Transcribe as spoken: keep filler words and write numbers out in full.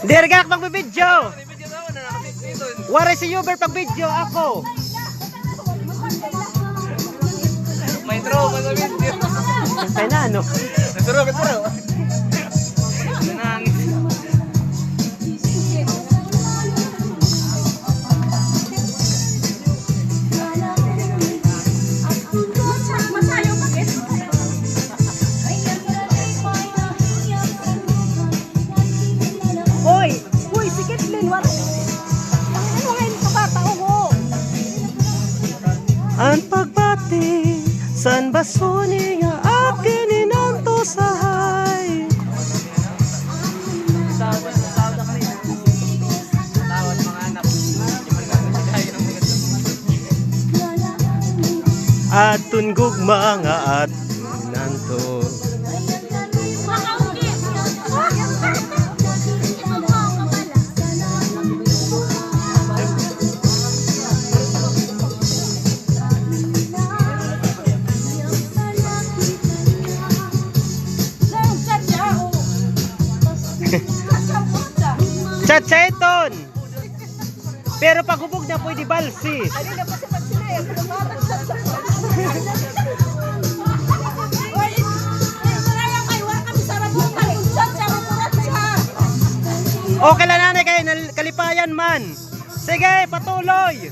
Diri ka magbibidyo. Waray si Uber pag-video ako. May trauma sa video. Kaya na, ano? Pero, pero. Nanangis. Hoy! Hoy, si Kitlin, waray. Tangina mo ngayon ka bata, oho. An pagbati san basuni nga akon inantosahay. Adton gugma nga adton nanto. Chat-chat iton! Pero paghubog na, pwede balsi. Okay la, nanay, kay nal-, kalipayan man. Sige, patuloy.